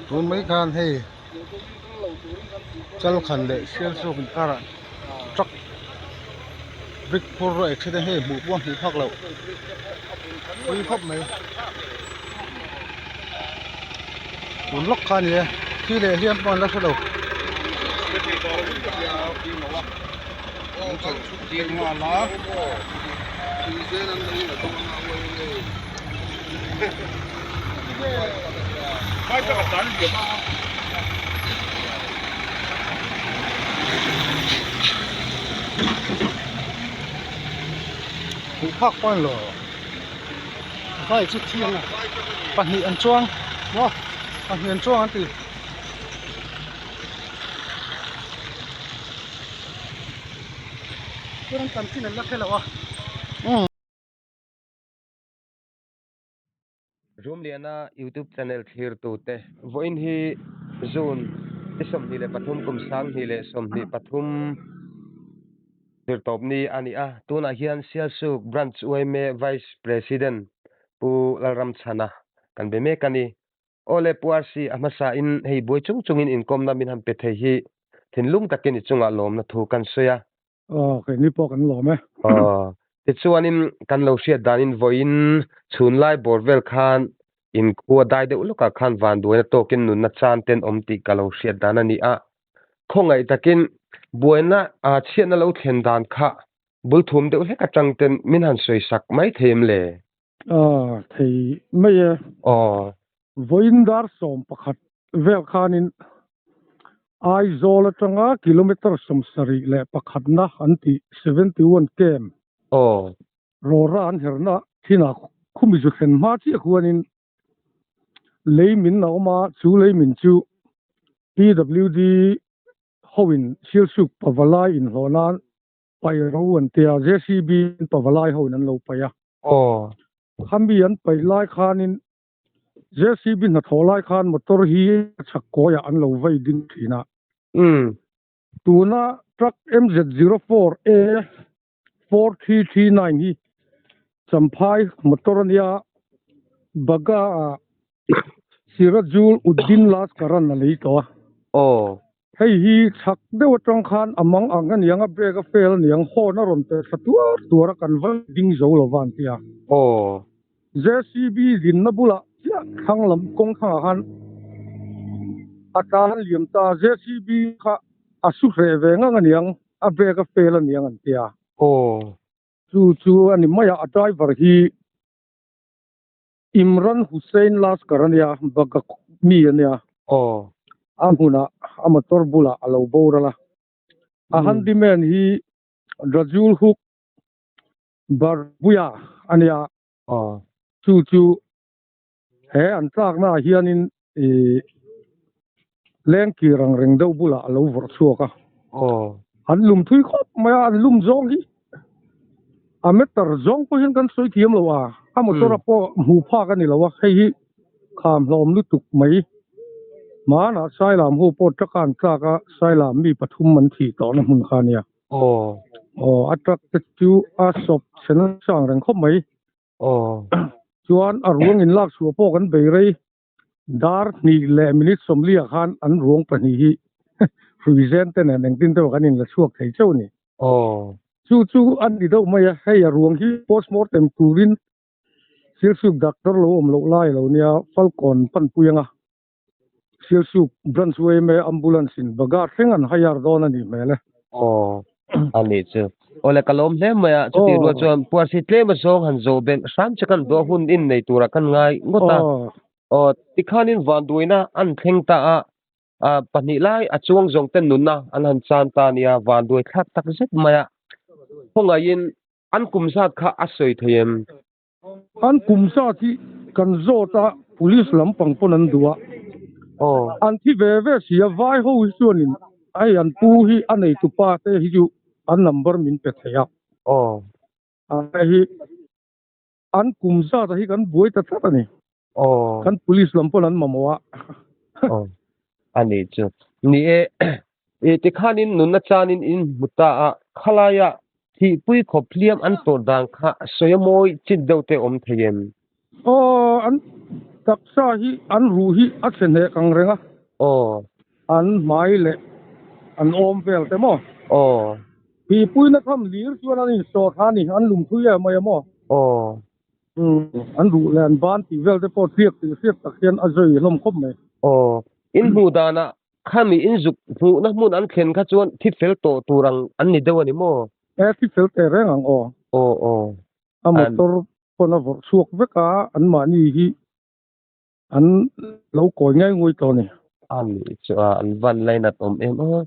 Tun mai khan hei Chalkhan leh Sialsuk inkarah truck brick phur a accident hei hmuh pawh a hmuh phak loh pui khawp mai tun lawk kha a ni e thi leh hliam pawh an la hre lo. Hmuh phak pawh a ni lo vai chu thiang a pahnih an chuang maw pahnih an chuang an ti. Chuan an tam chin an la hre lo a. Rumliana YouTube channel thlirtute vawiin hi June ni 23 kum 2023 zirtawp ni a ni a, tunah hian Sialsuk Branch yma Vice President Pu Lalramchhana kan be mek a ni. Aw le Pu RC a hmasain hei buai chung chungin inkawmna min han pe thei hi thinlung takin i chungah lawmna thu kan sawi a. Aw, keini pawh kan lawm e. Aw, tichuanin kan lo hriat danin vawiin chhunlai bawr vel khan inkhua dai deuh lawkah khan vanduaina tawkin nunna chan ten awm tih ka lo hriat dan a ni a. Khawngaih takin buaina chhiatna lo thlen dan kha bul thum deuh hlek atang ten min han sawi sak mai thei em le? Aw, thei mai e. Aw. Vawiin dar 11 vel khanin Aizawl atanga kilometre 71 na an tih 71 km. Aw. Rawra an herna thinah khumi zu thlen hma chiah khuanin lei min a awm a, chu lei min chu PWD hoin Sialsuk Pavalai inhlawh nan paih ro an tia, JCB in pavalai hoin an lo paih a. Aw. Khami an paih lai khanin JCB hnathawh lai khan motor hi a chhak kawiah an lo vei ding thin a. Umm. Tuna truck MZ04A 4339 hi Champhai motor a nia, Baga ah Sirajul Uddin Laskaran a lei tawh a. Aw. Hei hi chhak deuh atang khan a mang ang a niang, a brake a fail a niang, horn a rawn pe thla tuar tuar a, kan va ding zo lo va an ti a. Aw. JCB dinna bulah chiah thlang lam kawng thlangah khan a tlan liam ta, JCB kha a su hreh ve ngang a niang, a brake a fail a niang an ti a. Aw. Chu chu a ni mai a, a driver hi. Imran Hussain Laskar a nia, Bagha mi a nia. Aw. A hmunah a motor bulah a lo boral a. A handyman hi Rajul Huk Barbuya a nia. Aw. Chu chu he an tlaknaah hianin ih lengkir ang reng deuh bulah a lo vawrh chhuak a. Aw. An lum thui khawp mai a, an lum zawng hi a meter zawng pawh hian kan sawi thiam lo a, a motor a pawh hmuh phak a ni lo a, hei hi kham hlawm lutuk mai. Hmanah Sailam ho pawh truck a an tlak a, Sailam mi pathum an thih tawhna hmun kha a nia. Aw. Aw, a truck te chu a sawp chhe nasa ang reng khawp mai. Aw. Chuan a ruang inlak chhuah pawh kan bei rei. Dar hnih leh minute sawmliah khan an ruang pahnih hi hrui zen te nen engtin te kan inla chhuak thei chauh a ni. Aw. Chu chu a ni deuh mai a, hei a ruang hi postmortem turin Sialsuk doctor lo awm loh lai lo nia Falkawn panpui anga Sialsuk branch yma ambulance in Baga thleng an hire dawn a nih hmel e. Aw, a nih chu. Awle ka lawm hle mai a, chutih rual chuan Puarsi tlem azawng han zawh belh hram che kan duh a hun in nei turah kan ngai ngawt a. Aw, tikhanin vanduaina an thleng ta a, ah pahnih lai a chuang zawng ten nunna an han chan ta a nia, vanduai thlak tak zet mai a. Khawngaihin an kum zat kha a sawi thei em? An kum zat hi kan zawt a, police lampang pawn an duh a. Aw. An thi ve ve si a, vai ho hi chuanin hei an pu hi a neitu pa te hi chu an number min pe thei a. Aw. Hei hi an kum zat ah hi kan buai ta tlat a ni. Aw. Kan police lam pawn an mamawh a. Aw. A nih chu. Ni e, i tikhanin nunna chanin in hmu ta a, khalaia thihpui khawp hliam an tawrh dan kha sawi a mawi chin deuh te awm thei em? Aw, an Taksa hi an ruh hi a chhe hneh kang reng a. Aw. An hmai leh an awm vel te maw? Aw. Pipuina tham lir chuan an insawh tha a ni, an lum thui em mai a maw? Aw. Umm, an ruh leh an ban tih vel te pawh tliak tih hriat tak hian a zui hlawm khawp mai. Aw. In hmuh danah khami in zuk hmuhna hmun an thlen kha chuan thi fel tawh tur ang an ni deuh a ni maw? E, thi fel teh reng ang aw. Aw aw. A motor pawn a vawrh chhuak vek a, anmahni hi an lo kawi ngai ngui tawh a ni. A nih chu a, an van lainat awm em aw.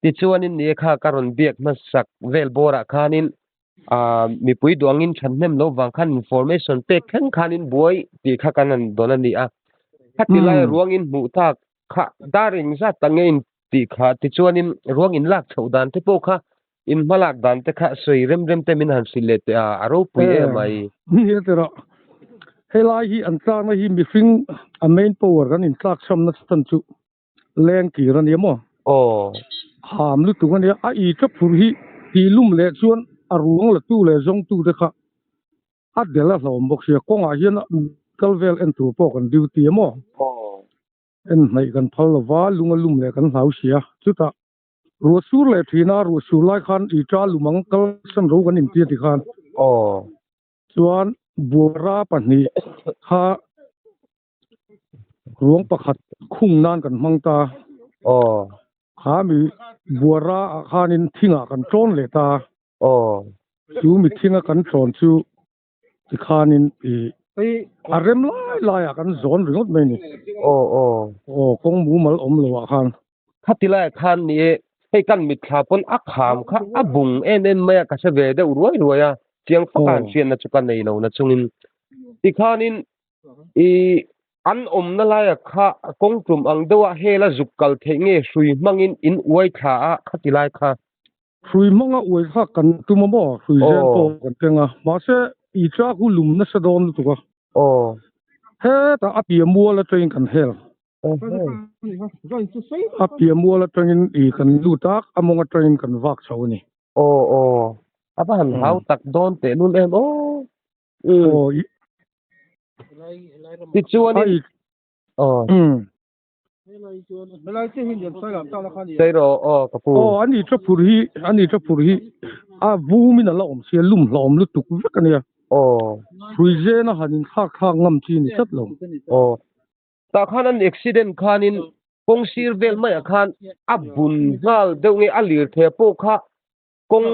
Tichuanin ni kha ka rawn biak hmasak vel bawrah khanin ah mipui duangin thathnem lo vang khan information pek thleng khanin buai tih kha kan han dawn a ni a. Khati laia ruangin hmuh tak kha dar engzat tak nge in tih kha tichuanin ruang in lak chhoh dan te pawh kha in hma lak dan te kha sawi rem rem te min han hrilh leh teh a, a ropui em ai. Ni a tirah helai hi an tlakna hi mihring a main power kan intlak chhamna chhan chu leng kir a nia maw? Aw. Ham lutuk a nia, a i tha phur hi tih lum leh chuan a ruang la tu leh zawng tu te kha a del a hlawm bawk sia, kawngah hian kal vel en tur pawh kan duty a maw? Aw. En hnaih kan phal lo va, lung a lum leh kan hlau sia. Chutah ruah sur leh thin a, ruah sur lai khan i ta lumang kal san ro kan intia ti khan. Aw. Chuan buara pahnih kha ruang pakhat khung nan kan hmang ta. Aw. Kha mi buara ah khanin thingah kan tlawn leh ta. Aw. Chu mi thinga kan tlawn chu tikhanin ih a rem lai laiah kan zawn ringawt mai a ni. Aw aw. Aw kawng mumal awm lo ah khan. Khati laiah khan ni e, hei kan mitthla pawn a kham kha a bung em em mai a, ka hre ve deuh ruai ruai a, chiang faka han hriatna chu ka nei lo na chungin tikhanin ih an awmna laiah kha kawng tum ang deuha hela zuk kal theih nge hrui hmangin in uai thla a khati lai kha. Hrui hmanga uai thlak kan tum a maw? Hrui zen pawh kan keng a, mahse i tlak hu lum nasa dawn lutuk a. Hetah a piah mual atangin kan hel. A piah mual atangin i kan lut a, a mawng atangin kan vak chho a ni. Aw aw, a va han hau tak dawn tehlul em aw. Aw i. Tichuanin. Aw. Sairo aw ka pu. Aw ani tha phur hi ani tha phur hi a vum in a la awm sia lum hlawm lutuk vek ania. Aw. Hrui zen a han in thlak thlak ngam chi ni tlat lo. Aw. Tah khan an accident khanin kawng sir vel maiah khan a bun nghal deuh nge a lirthei pawh kha kawng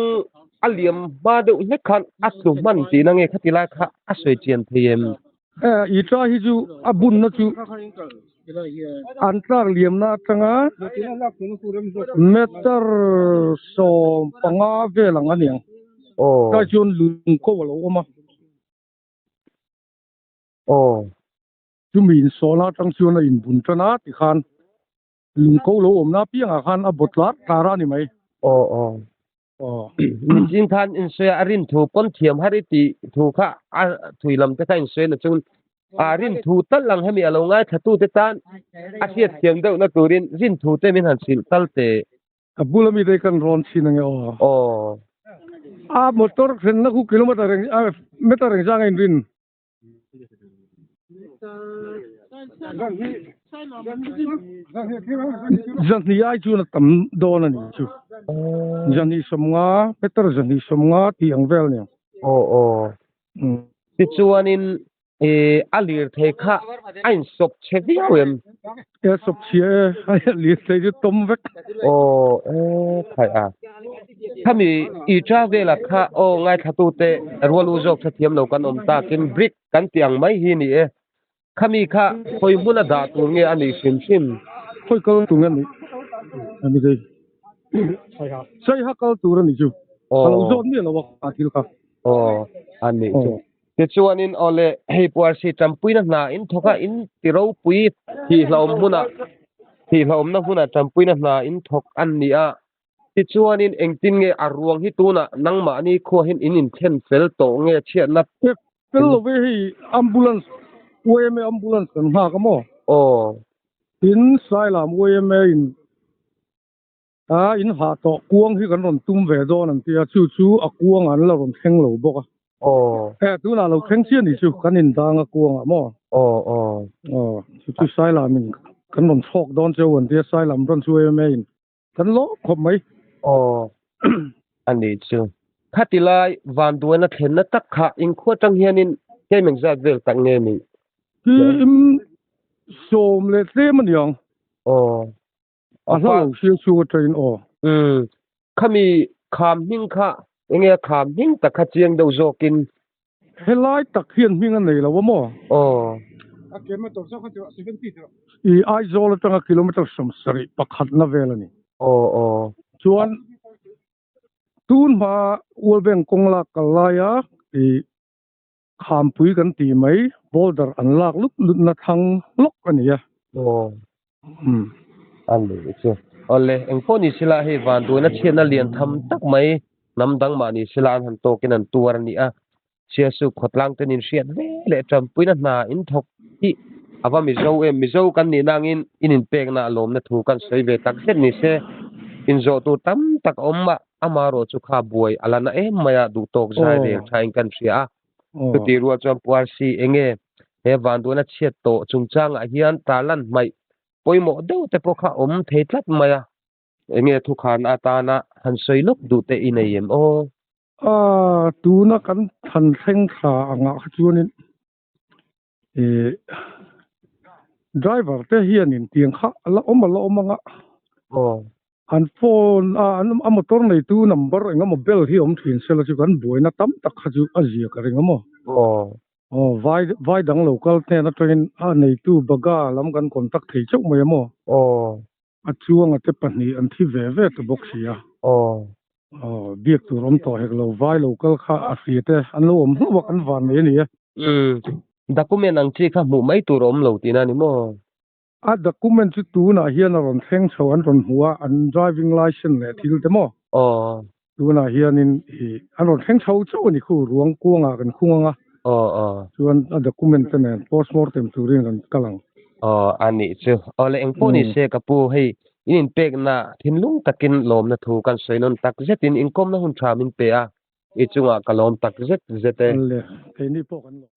a liam hma deuh hlek khan a tlu hman tihna nge khati lai kha a sawi chian thei em? E, i tla hi chu a bunna chu an tlak liamna atanga meter 15 vel ang a ni ang. Aw. Tlai chuan lung ko a lo awm a. Aw. Chumi insawhna atang chuan a inbun tan a tikhan Lung ko lo awmna apiangah khan a bawt tlar tlar a ni mai. Aw aw. Aw. Mihring khan insawi a, a rin thu pawn thiam har i tih thu kha a thui lam te kha insawi na chuan a rin thu tal ang hemi a lo ngaithla tu te tan a hriat thiam deuh na turin rin thu te min han hrilh tal teh. A bula mi te kan rawn chhin ange aw. Aw. A motor thlenna khu kilometer eng meter engzang a inrin. Zahnih ai chuan a tam dawn a ni chu. Zahnih 50, meter zahnih 50 tih ang vel a ni ang. Aw aw. Tichuanin a lirthei kha a insawp chhe viau em? E sawp chhia e, a lirthei chu tawm vek. Aw e khai a. Khami i travel a kha aw ngaithlatute rual u zawk hrethiam lo kan awm takin brick kan tih ang mai hi ni e. Khami kha khawi hmuna dah tur nge a nih hrim hrim? Khawi kal tur nge a nih? Ami dei. Saiha kal tur a nih chu. Ka lo zawt miah lo a thil kha. Aw a nih chu. Tichuanin aw le hei puarsi tanpuina hna in thawk a, in ti ropui thihhlauhawm hmunah thihhlauhawmna hmunah tanpuina hna in thawk a ni a. Tichuanin engtin nge a ruang hi tunah nangmahni khuahin in inthlen fel tawh nge chhiatna? Fel lo ve hei ambulance yma ambulance kan nghak a maw? Aw. Tin Sailam yma in a in hah tawh kuang hi kan rawn tum ve dawn an ti a, chu chu a kuang an la rawn thleng lo bawk a. Aw. E tunah lo thleng chiah ni chu kan indang a kuangah maw? Aw aw. Aw chu chu Sailamin kan rawn chhawk dawn cheu an tia Sailam rawn chu em em in kan lawm khawp mai. Aw a nih chu. Khati lai vanduaina thlenna tak kha inkhua tang hianin tlem engzat vel tak nge nih? Tlem sawm leh tlem a niang. Aw. A hla lo hriau chu a train aw. Umm. Khami kham hming kha enge a kham hming tak kha chiang deuh zawkin. Helai tak hian hming a nei lo a maw? Aw. A kilometer zawk a tirh 70 tirh. I Aizawl atanga kilometer 70 na vel a ni. Aw aw. Chuan tun hma World Bank kawng lak kal laia i Khampui kan tih mai, boulder an lak lut lutna thlang lawk a ni a. Aw. A ni chu. Awle, eng pawh ni sela hei vanduaina chhiatna lian tham tak mai hnam dang mah ni sela an han tawkin an tuar a ni a. Siasu khawtlang ten in hriat ve leh tanpuina hna in thawk hi a va Mizo em? Mizo kan nih nangin in inpekna a lawmna thu kan sawi ve tak zet ni se. Inzawh tur tam tak a awm a. Amarawh chu kha buai a la na em mai a, duhtawk zai reng thain kan hria a. Chutih rual chuan Puarsi enge he vanduaina chhiat tawh chungchangah hian tarlan hmaih pawimawh deuh te pawh kha awm thei tlat mai a. Enge thukhan atana han sawi lawk duh te i nei em aw? A, tuna kan than thleng thla angah kha chuanin ih driver te hianin tiang kha a la awm a la awm ang a. Aw. An phone a an a motor neitu number eng emaw bel hi awm thin sela chu kan buaina tam tak kha chu a zia ka ring a maw. Aw. Aw vai vai dang lo kal hnen atangin a neitu baga lam kan contact thei chauh mai a maw. Aw. A chuanga te pahnih an thi ve ve ta bawk si a. Aw. Aw, biak tur awm tawh hek lo, vai lo kal kha a hria te an lo awm hlauh a kan van mai a ni e. Umm, document ang chi kha hmuh mai tur a awm lo tihna a ni maw? A document chu tunah hian a rawn thleng chho an rawn hmu a, an driving licence leh thil te maw? Aw. Tunah hianin ih an rawn thleng chho chauh a ni khu, ruang kuangah kan khung ang a. Aw aw. Chuan a document te nen postmortem turin kan kal ang. Aw a nih chu. Aw le eng pawh ni se ka pu hei in inpekna thinlung takin lawmna thu kan sawi nawn tak zetin inkawmna hun tha min pe a, i chungah ka lawm tak zet zet e. Le keini pawh kan lawm.